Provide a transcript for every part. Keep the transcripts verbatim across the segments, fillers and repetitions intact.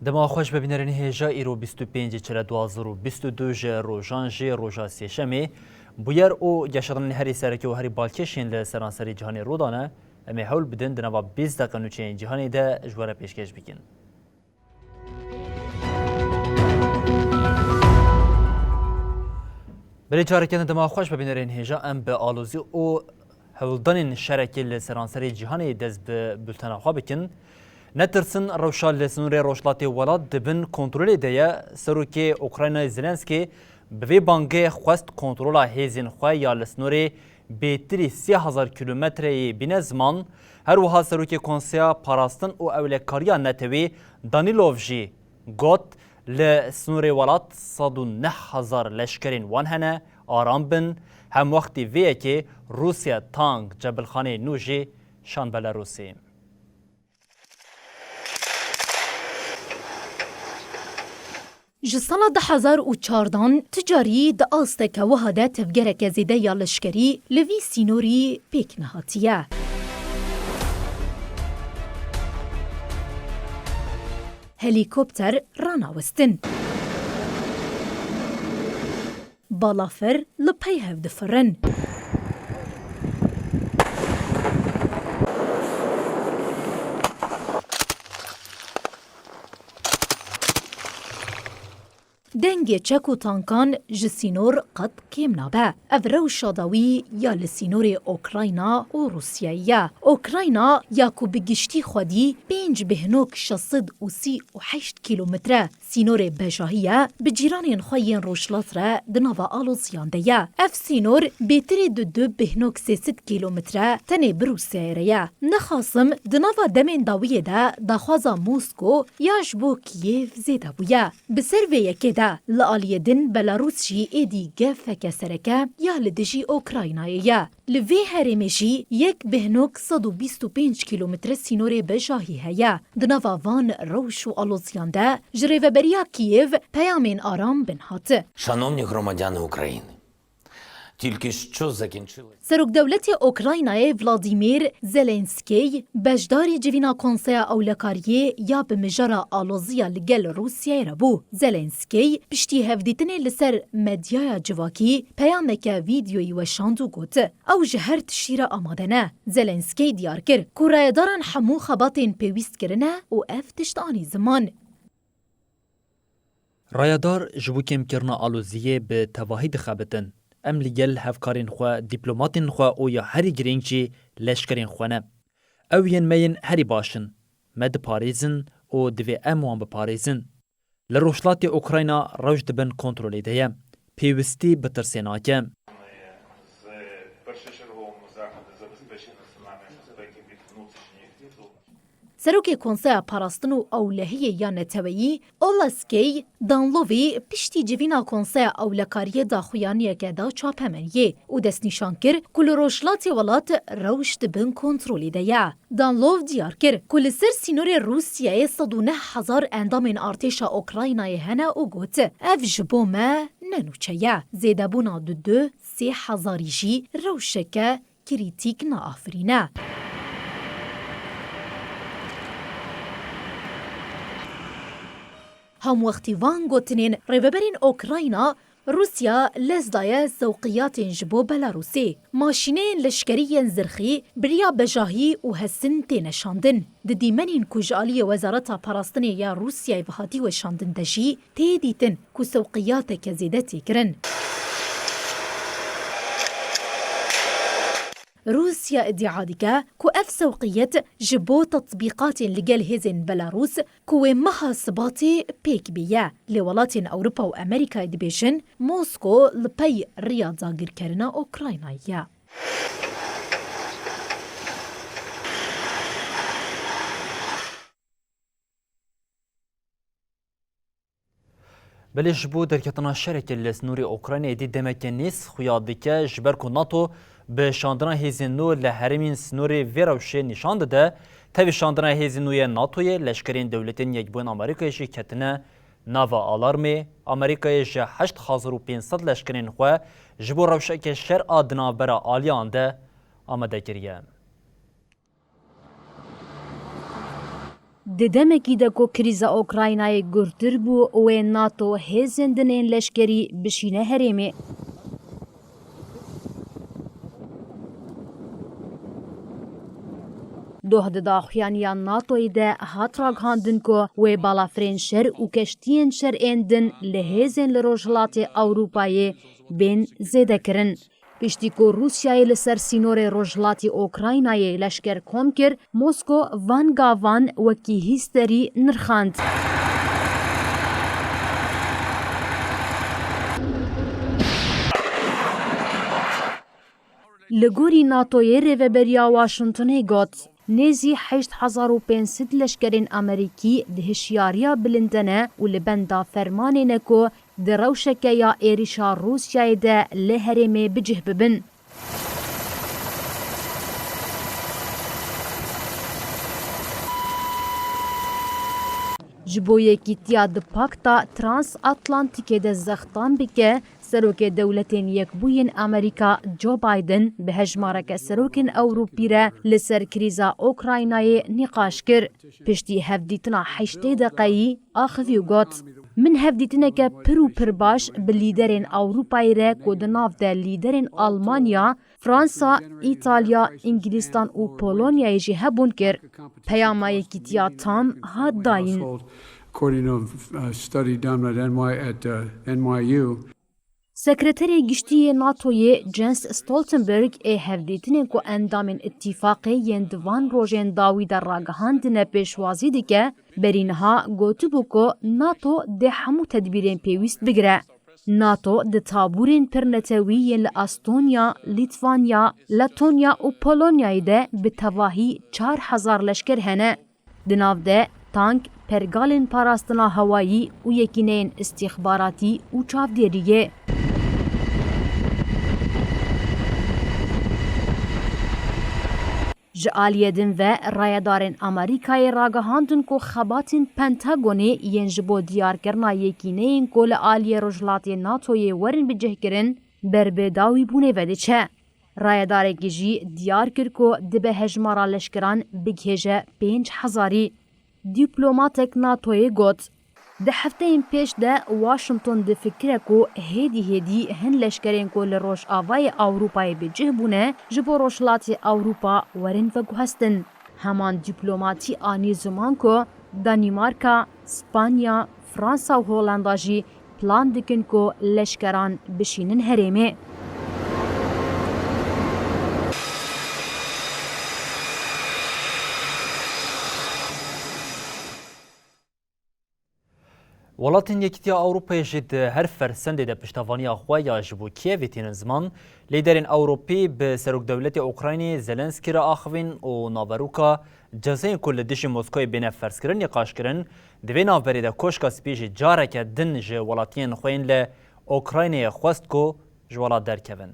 Dema xweş be bînerên hêja, îro bîst û pêncê çile du hezar û bîst û du ji rojan jî roja sêşemê. Bûyer û geşedanên herî sereke û herî balkêş yên li seranserî cîhanê rû dane. Em ê hewl bidin di nava bîst deqe nûçeyên cîhanê de ji we re pêşkêş bikin. Belê, careke din dema xweş be bînerên hêja, em bi alozî û hewldanên şerekê li seranserê cîhanê dest bi bultena xwe bikin. Netirsin, rewşa li sînorê rojhilatê welat di bin kontrolê de ye. Serokê Ukraynayê Zelenskî bi vê bangê xwest kontrola hêzên xwe ya li sînorê bêtirî sê hezar kîlometreyê bîne ziman. Her wiha Serokê Konseya Parastin û Ewlekariya Netewê Danilov jî got, li sînorê welat sed û neh hezar leşkerên wan hene, aram bin, hem wextî vê yekê Rûsya tank cebilxaneyê nû jî şand Belarusê. Ji sala du hezar û çardan ti carî di asteke wiha de tevgereke zêde ya leşkerî li vî sînorî pêk nehatiye. Helîkopter ranawestin. Balafir li pey hev difirin. Dengê çek û tankan ji sînor qet kêm nabe. Ev rewşa dawî ya li sînorê Ukrayna û Rûsyayê ye. Ukrayna ya ku bi giştî xwedî pênc bêhnok şeş sed û sî û heşt kîlometre sînorê bejahî ye, bi cîranên xwe yên rojhilat re di nava aloziyan de ye. Ev sînor bêtirî di du bêhnok sê sed kîlometre tenê bi Rûsyayê re ye. Nexasim di nava demên dawiyê de daxwaza Mosko ya ji bo Kîyev zêde bûye. Bi ser vê yekê de li aliyê din Belarûs jî êdî gefeke sereke ya li dijî Ukraynayê ye. Li vê herêmê jî yek bêhnok sed û bîst û pênc kîlometre sînorê bejahî heye. Di nava van rewş û aloziyan de ji rêveberiya Kîyev peyamên aram bin hate. Шановні громадяни України, тільки що закінчили. Serokdewletê Ukraynayê Vladimir Zelenskî beşdarî civîna Konseya Ewlekariyê ya bi mijara aloziya li gel Rûsyayê re bû. Zelenskî piştî hevdîtinê li ser medyaya civakî peyameke vîdyoyî weşand û got, Ew ji her tiştî re amade ne. Zelenskî diyar kir ku rayedaran hemû xebatên pêwîst kirine û ev tişt anî ziman. Rayedar ji bo kêmkirina aloziyê bi tevahî dixebitin. Em li gel hevkarên xwe, dîplomatên xwe û ya herî girîng jî leşkerên xwe ne. Ew yên me yên herî baş in. Me diparêzin û divê em wan biparêzin. Li rojhilatê Ukrayna rewş di bin kontrolê de ye. Pêwistî bi tirsê nake. З першочерговими заходами забезпечення національної безпеки від внутрішніх і зовнішніх. Serokê Konseya Parastin û Ewlehiyê ya Neteweyî, Oleksiy Danlovî, piştî civîna Konseya Ewlekariyê daxuyaniyeke da çapemeniyê û destnîşan kir ku li rojhilatê welat rewş di bin kontrolê de ye. Danlov diyar kir ku li ser sînorê Rûsyayê sed û neh hezar endamên artêşa Ukraynayê hene û got, Ev ji bo me ne nûçe ye. Zêdebûna du du sê hezarî jî rewşeke krîtîk naafirîne. Hemwextî van gotinên rêveberên Ukrayna, Rûsya lez daye zewqiyatên ji bo Belarûsê. Maşîneyên leşkerî yên zirxî bi riya bejahî û hesin têne şandin. Di dîmenên ku ji aliyê Wezareta Parastinê ya Rûsyayê ve hatî weşandin de jî tê dîtin ku sewqiyateke zêde tê kirin. Rûsya îdia dike ku ev sewqiyet ji bo tetbîqatên li gel hêzên Belarûs ku wê meha Sibatê pêk bîye. Lê welatên Ewropa û Amerîkayê dibêjin Mosko li pey riya dagirkerina Ukraynayê ye. Belê ji bo derketina şerekê li sînorê Ukraynayê dî demeke nêz xuya dike, ji ber ku NATO bi şandina hêzên nû li herêmên sînorê vê rewşê nîşan dide, tevî şandina hêzên nû yê NATOyê, leşkerên Dewletên Yekbûyên Amerîkayê jî ketine nava alarmê. Amerîkayê ji heşt hezar û pênc sed leşkerên xwe ji bo rewşeke şer a di navbera aliyan de amade kiriye. Di demekî de ku krîza Ukraynayê gurtir bû, wê NATO hêzên din ên leşkerî bişîne herêmê. Doh di daxuyaniya NATOyê de hat ragihandin ku wê balafirên şer û keştiyên şer ên din li hêzên li Rojhilatê Ewropayê bên zêdekirin. Piştî ku Rûsyayê li ser sînorê rojhilatî Ukraynayê leşker kom kir, Mosko van gavan wekî hîsterî nirxand. Li gorî NATOyê rêveberiya Washingtonê got, nêzî heşt hezar û pênc sed leşkerên Amerîkî di hişyariya bilind de ne û li benda fermanê ne ku di rewşeke ya êrîşa Rûsyayê de li herêmê bi cih bibin. Ji bo yekîtiya di Pakta Transatlantikê de zextan bike, Serokê Dewletên Yekbûyên Amerîka Joe Biden bi hejmareke serokên Ewropî re li ser krîza Ukraynayê nîqaş kir. Piştî hevdîtina heştê deqeyî axivî û got, min hevdîtineke pir û pir baş bi lîderên Ewropayê re ku di nav de lîderên Almanya, Fransa, Îtalya, Îngilîstan û Polonyayê jî hebûn kir. Peyama yekîtiya tam hat dayîn. According to a study done at N Y, at, uh, N Y U. Sekreterê Giştî yê NATOyê Jens Stoltenberg ê hevdîtinên ku endamên îtîfaqê yên di van rojên dawî de ragihandine pêşwazî dike, berî niha gotibû ku NATO dê hemû tedbîrên pêwîst bigire. NATO di tabûrên pirnetewî yên li Estonya, Lîtwanya, Letonya û Polonyayê de bi tevahî çar hezar leşker hene. Di nav de tank, pergalên parastina hewayî û yekîneyên îstîxbaratî û çavdêriyê. Ji aliyê din ve rayedarên Amerîkayê ragihandin ku xebatên Pentagonê yên ji bo diyarkirina yekîneyên ku li aliyê rojhilatê NATOyê werin bicihkirin, ber bi dawîbûnê ve diçe. Rayedarekî jî diyar kir ku dibe hejmara leşkeran bigihêje pênc hezarî. Dîplomatek NATOyê got, di hefteyên pêş de Washington difikire ku hêdî hêdî hin leşkerên ku li Rojavayê Ewropayê bi cih bûne, ji bo Rojhilatê Ewropa werin veguhestin. Heman dîplomatî anî ziman ku Danîmarka, Spanya, Fransa û Holanda jî plan dikin ku leşkeran bişînin herêmê. Welatên Yekîtiya Ewropayê jî di her fersendê de piştevaniya xwe ya ji bo Kîevê tînin ziman. Lîderên Ewropî bi Serokdewletê Ukraynê Zelenskî re axivîn û naveroka cezayên ku li dijî Moskoyê bêne ferzkirin nîqaş kirin. Di vê navberê de Koşka Spî jî careke din ji welatiyên xwe yên li Ukraynayê xwest ku ji welat derkevin.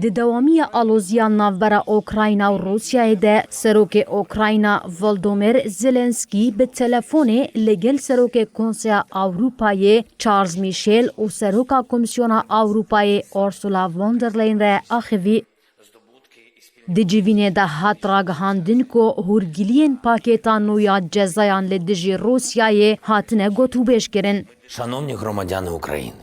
Di dewamiya aloziya navbera Ukrayna û Rûsyayê de Serokê Ukrayna Volodymyr Zelenskî bi telefonê li gel Serokê Konseya Ewropayê Charles Michel û Seroka Komîsyona Ewropayê Ursula von der Leyen re axivî. Di civînê de hat ragihandin ku hûrgiliyên pakêta nû ya cezayan li dijî Rûsyayê hatine gotûbêjkirin. Шановні громадяни України,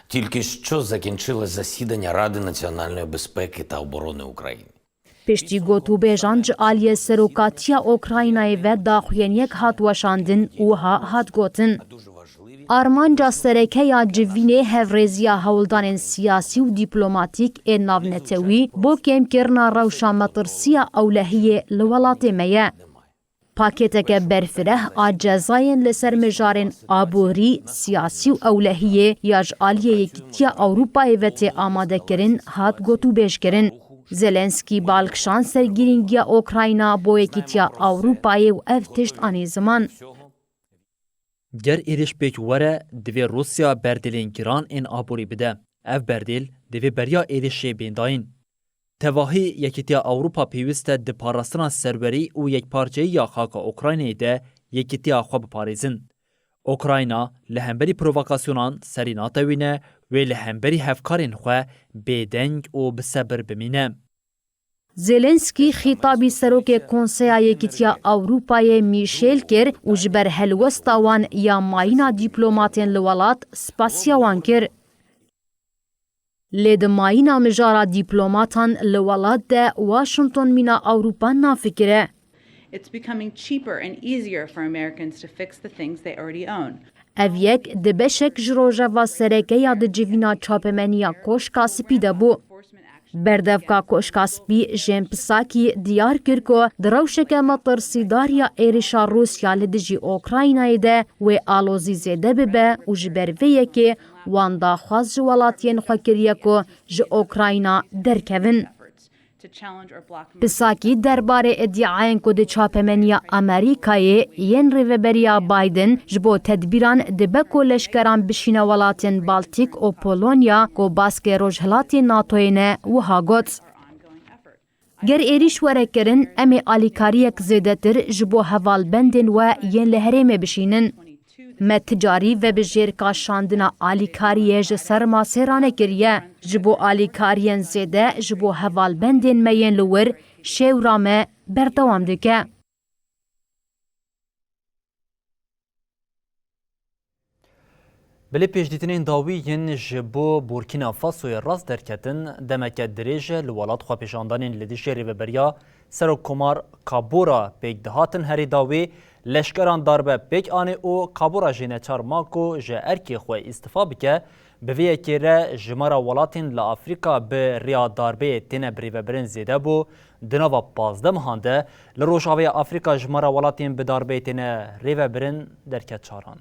тільки що закінчилось засідання Ради національної безпеки та оборони України. Piştî gotûbêjan ji aliyê serokatiya Ukraynayê ve daxuyaniyek hat weşandin û wiha hat gotin, armanca sereke ya civînê hevrêziya hewldanên siyasî û dîplomatîk ên navnetewî bo kêmkirina rewşa metirsiya ewlehiyê li welatê me ye. Pakêteke berfireh a cezayên li ser mijarên aborî, siyasî û ewlehiyê ya ji aliyê Yekîtiya Ewropayê ve tê amadekirin hat gotûbêjkirin. Zelenskî bal kişand ser girîngiya Ukrayna bo Yekîtiya Ewropayê û ev tişt anî ziman. Ger êrîş pêk were, divê Rûsya berdêlên giran ên aborî bide. Ev berdêl divê beriya êrîşê bên dayîn. Tevahî Yekîtiya Ewropa pêwîst e di parastina serwerî û yekparçeyî ya xaka Ukraynayê de yekîtiya xwe biparêzin. Ukrayna li hemberî provokasyonan serî natewîne, wê li hemberî hevkarên xwe bêdeng û bi sebir bimîne. Zelenskî xîtabî serokê Konseya Yekîtiya Ewropayê Mîşel kir û ji ber helwesta wan ya mayîna dîplomatên li welat spasiya wan kir. Lê di mayîna mijara dîplomatan li welat de Washington mîna Ewropa nafikire. It's becoming cheaper and easier for Americans to fix the things they already own. Ev yek di beşek ji rojeva sereke ya di civîna çapemeniya Koşka Spî de bû. Berdevka Koşka Spî Jen Psakî diyar kir ku di rewşeke metirsîdar ya êrişa Rûsya li dijî Ukraynayê de wê alozî zêde bibe û ji ber vê yekê wan daxwaz ji welatiyên xwe kiriye ku ji Ukrayna derkevin. Pisakî derbarê îdiayên ku di çapemeniya Amerîkayê yên rêveberiya Biden ji bo tedbîran dibe ku leşkeran bişîne welatên Baltîk û Polonya ku baskê rojhilatê NATOyê ne wiha got, Ger êrîş were kirin, em ê alîkariyek zêdetir ji bo hevalbendên we yên li herêmê bişînin. Me ti carî vebijêrka şandina alîkariyê ji ser masê ranekiriye. Ji bo alîkariyên zêde ji bo hevalbendên me yên li wir, şêwra me berdewam dike. Belê pêşdîtinên dawî yên ji bo Burkîna Fasoyê rast derketin, demeke dirêj e li welat xwepêşandanên li dijî rêveberiya Serokkomar Kabora pêk dihatin. Herî dawî leşkeran darbe pêk anî û Kabora jî neçar ma ku ji erkê xwe îstifa bike. Bi vê yekê re jimara welatên li Afrîka bi riya darbeyê têne birêvebirin zêde bû. Di nava pazdeh mehan de li Rojavayê Afrîka jimara welatên bi darbeyê têne rêvebirin derket çaran.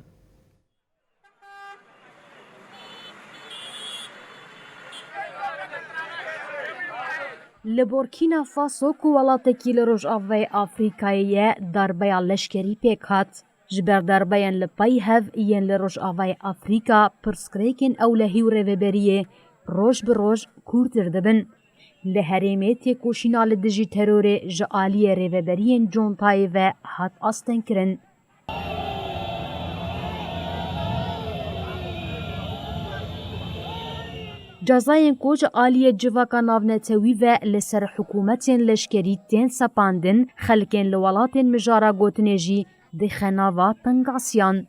Li Burkîna Faso ku welatekî li Rojavayê Afrîkayê ye, darbeya leşkerî pêk hat. Ji ber darbeyên li pey hev yên li Rojavayê Afrîka, pirsgirêkên ewlehî û rêveberiyê roj bi roj kûrtir dibin. Li herêmê têkoşîna li dijî terorê ji aliyê rêveberiyên contayê ve hat astengkirin. Cezayên ku ji aliyê civaka navnetewî ve li ser hikûmetên leşkerî tên sepandin, xelkên li welatên mijara gotinê jî dixe nava pengasiyan.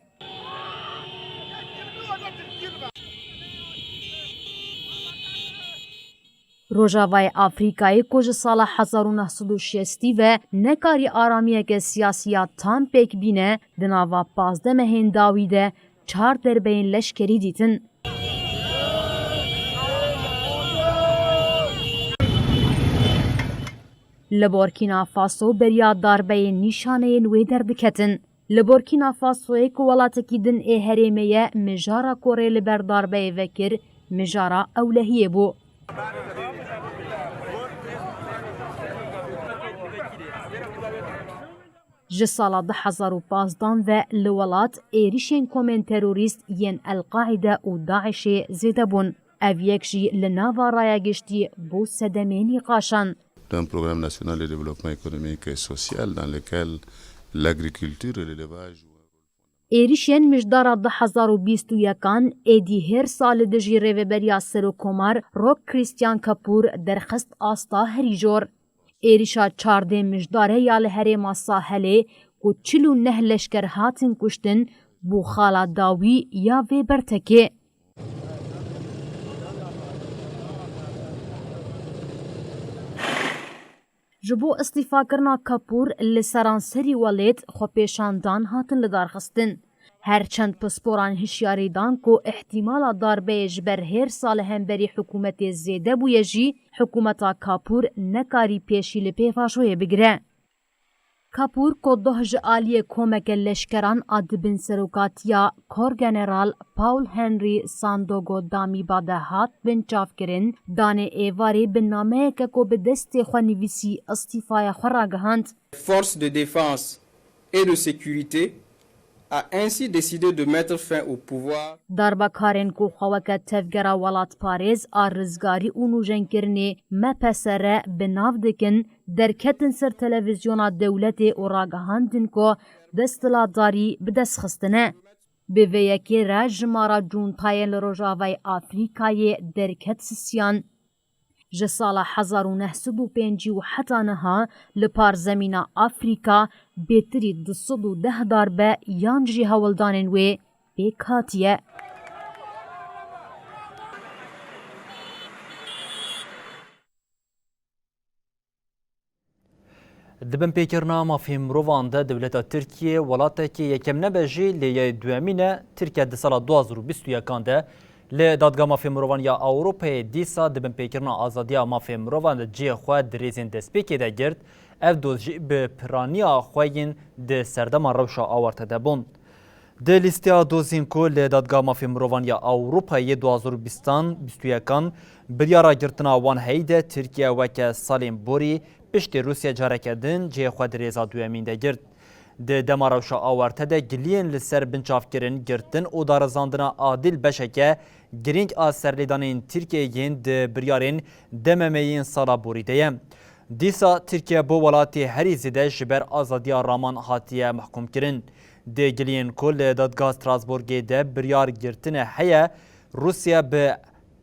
Rojavayê Afrîkayê ku ji sala hezar û neh sed û şêstî ve nekarî aramiyeke siyasî ya tam pêk bîne, di nava pazdeh mehên dawî de çar derbeyên leşkerî dîtin. Li Burkîna Faso beriya darbeyê nîşaneyên wê derdiketin. Li Burkîna Fasoyê ku welatekî din ê herêmê ye, mijara ku rê li ber darbeyê vekir, mijara ewlehiyê bû. Ji sala du hezar û pazdeh ve li welat êrîşên komên terorîst yên El-Qaîde û DAIŞê zêde bûn. Ev yek jî li nava raya giştî bû sedemê nîqaşan. d'un programme national de développement économique et social dans lequel l'agriculture et l'élevage. Êrîşên mijdara du hezar û bîst û yekan êdî hêrsa li dijî rêveberiya Serokkomar Rob Christian Kapoor derxist asta herî jor. Êrîşa çardê mijdarê ya li herêma Sahelê ku çil û neh leşker hatin kuştin, bû xala dawî ya vê bertekê. Ji bo îstîfakirina Kapoor li seranserî welêt xwepêşandan hatin lidarxistin. Her çend pisporan hişyarî dan ku îhtîmala darbeyê ji ber hêrsa li hemberî hikûmetê zêde bûye jî, hikûmeta Kapoor nekarî pêşî li pêvajoyê bigire. Kapoor ku doh ji aliyê komeke leşkeran a di bin serokatiya Korgeneral Paul Henry Sandogo Damiba de hat binçavkirin, danê êvarê bi nameyeke ku bi destê xwe nivîsî îstîfaya xwe ragihand. Forces de défense et de sécurité a ainsi décidé de mettre fin au pouvoir. Darbekarên ku xwe weke tevgera welatparêz a rizgarî û nûjenkirinê M P S R bi nav dikin, derketin ser televîzyona dewletê û ragihandin ku desthilatdarî bi dest xistine. Bi vê yekê re jimara cuntayên li Rojavayê Afrîkayê derket sisiyan. Ji sala hezar û neh sed û pêncî û heta niha li parzemîna Afrîka bêtirî du sed û deh darbe yan jî hewldanên wê pêk hatiye. Di binpêkirina mafê mirovan de dewleta Tirkiyê welatekî yekem nebe jî lê yê duyemîn e. Tirkiye di sala du hazar û bîst û yekan de li Dadgeha Mafê Mirovan ya Ewropayê dîsa di binpêkirina azadiya mafê mirovan de cihê xwe di rêzên destpêkê de girt. Ev doz jî bi piraniya xwe yên di serdema rewşa awarte de bûn. Di lîsteya dozên ku li Dadgeha Mafê Mirovan ya Ewropayê du hazar û bîstan, bîst û yekan biryara girtina wan heyî de Tirkiye weke salên borî piştî Rûsya careke din cihê xwe di rêza duyemîn de girt. Di dema rewşa awarte de giliyên li ser binçavkirin, girtin û darizandina adil beşeke girîng a serlêdanên Tirkiyeyê yên di biryarên D M M'ê yên sala borî de ye. Dîsa Tirkiye bo welatê herî zêde ji ber azadiya raman hatiye mehkûmkirin. Di giliyên ku li Dadgeha Strasbourgê de biryar girtine heye, Rûsya bi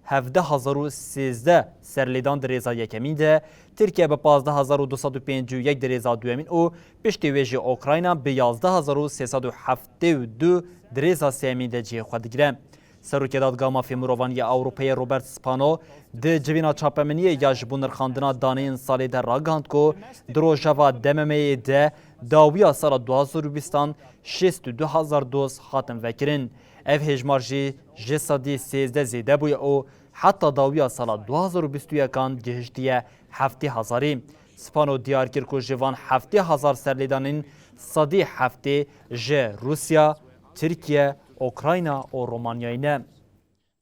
hevdeh hezar û sêzdeh serlêdan di rêza yekemîn de, Tirkiye bi pazdeh hezar û du sed û pêncî û yek di rêza duyemîn û piştî wê jî Ukrayna bi yazdeh hezar û sê sed û heftê û du di rêza sêyemîn de cihê xwe digire. Serokê Dadgeha Mafê Mirovan ya Ewropayê Robert Spano di civîna çapemeniyê ya ji bo nirxandina daneyên salê de ragihand ku di rojeva D M M'ê de dawiya sala du hazar û bîstan şêst û du hezar doz hatin vekirin. Ev hêjmar jî ji sedî sêzdeh zêde bûye û heta dawiya sala du hazar û bîst û yekan gihiştiye heftê hezarî. Spano diyar kir ku ji van heftê hezar serlêdanên sedî heftê ji Rûsya, Tirkiye, Ukrayna û Romanyayê ne.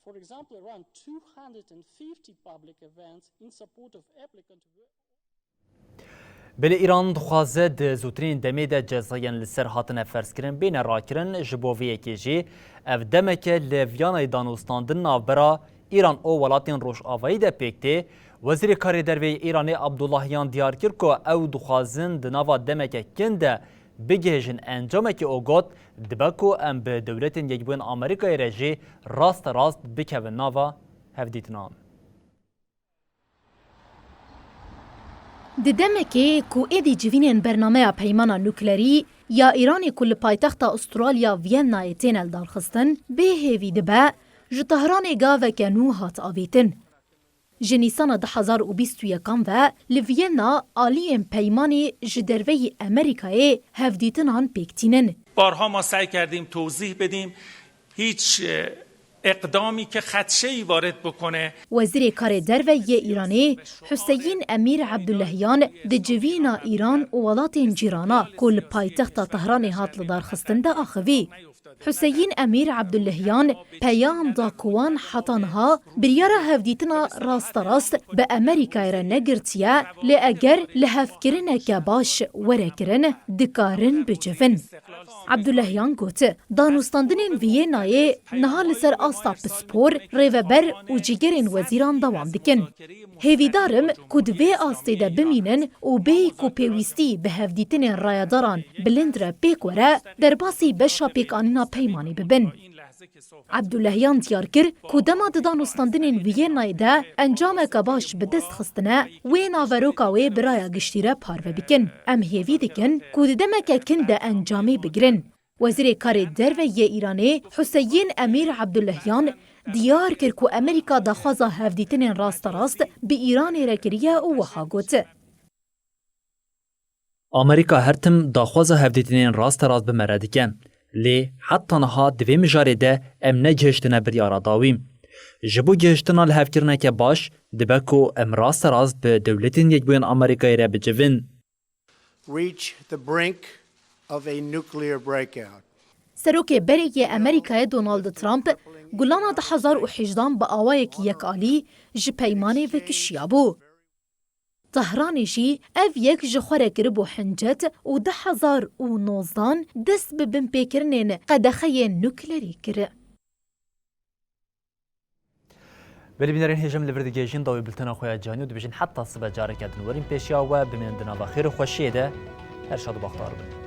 For example, around two hundred and fifty public events in support of applicant were Belê Îran dixwaze di zûtirîn demê de cezayên li ser hatine ferzkirin bêne rakirin, ji bo vê yekê jî ev demeke li Viyanayê danûstandin navbera Îran û welatên Rojavayî de pêk tê. Wezîrê Karê Derve yê Îranê Abdullahiyan diyar kir ku ew dixwazin di nava demeke kin de bigihêjin encamekê û got, dibe ku em bi Dewletên Yekbûyên Amerîkayê re jî rasterast bikevin nava hevdîtinan. Di demekê ku êdî civînên bernameya peymana nuklerî ya Îranê ku li paytexta Ustralya Viennayê têne lidarxistin, bê hêvî dibe ji Tehranê gaveke nû hat avêtin. Ji Nîsana du hezar û bîst û yekan ve li Vienna aliyên peymanê ji derveyî Amerîkayê hevdîtinan pêk tînin. بارها ما سعی کردیم توضیح بدیم هیچ اقدامی که خدشه‌ای وارد بکنه. Wezîrê Karê Derve yê Îranê Huseyîn Emîr Ebdulehyan di civîna Îran û welatên cîrana ku li paytexta Tehranê hat lidarxistin de axivî. Huseyîn Emîr Ebdulehyan peyam da ku wan heta niha biryara hevdîtina rasterast bi Amerîkayê re negirtiye, lê eger lihevkirineke baş were kirin, dikarin bicivin. Ebdulehyan got, danûstandinên Viyênayê niha li ser asta pispor, rêveber û cîgerên wezîran dewam dikin. Hêvîdar im ku di vê astê de bimînin û bêyî ku pêwîstî bi hevdîtinên rayedaran bilind re pêk were, derbasî beşa pêkanîna peymanê bibin. Ebdulehyan diyar kir ku dema di danûstandinên Viyênayê de encameke baş bi dest xistine, wê naveroka wê bi raya giştî re parve bikin. Em hêvî dikin ku di demeke kin de encamê bigirin. Wezîrê Karê Derve yê Îranê Huseyîn Emîr Ebdulehyan diyar kir ku Amerîka daxwaza hevdîtinên rasterast bi Îranê re kiriye û wiha got. Amerîka her tim daxwaza hevdîtinên rasterast bi me re dike. Lê heta niha di vê mijarê de em negihiştine biryara dawî. Ji bo gihiştina lihevkirineke baş, dibe ku em rasterast bi Dewletên Yekbûyên Amerîkayê re bicivin. Reach the brink of a nuclear breakout. Serokê berê yê Amerîkayê Donald Trump gulana du hezar û hejdehan bi awayekî yekalî ji peymanê vekişiyabû. Tehranê jî ev yek ji xwe re kiribû hincet û du hezar û nozdan dest bi binpêkirinên qedexeyên nuklerî kir. Belê bînerên hêja, em li vir digihîjin dawî bultena xwe ya cîhanî û dibêjin heta sibe careke din werin pêşiya we, bimînin di nava xêr û xweşiyê de, her şad û baxtewar bin.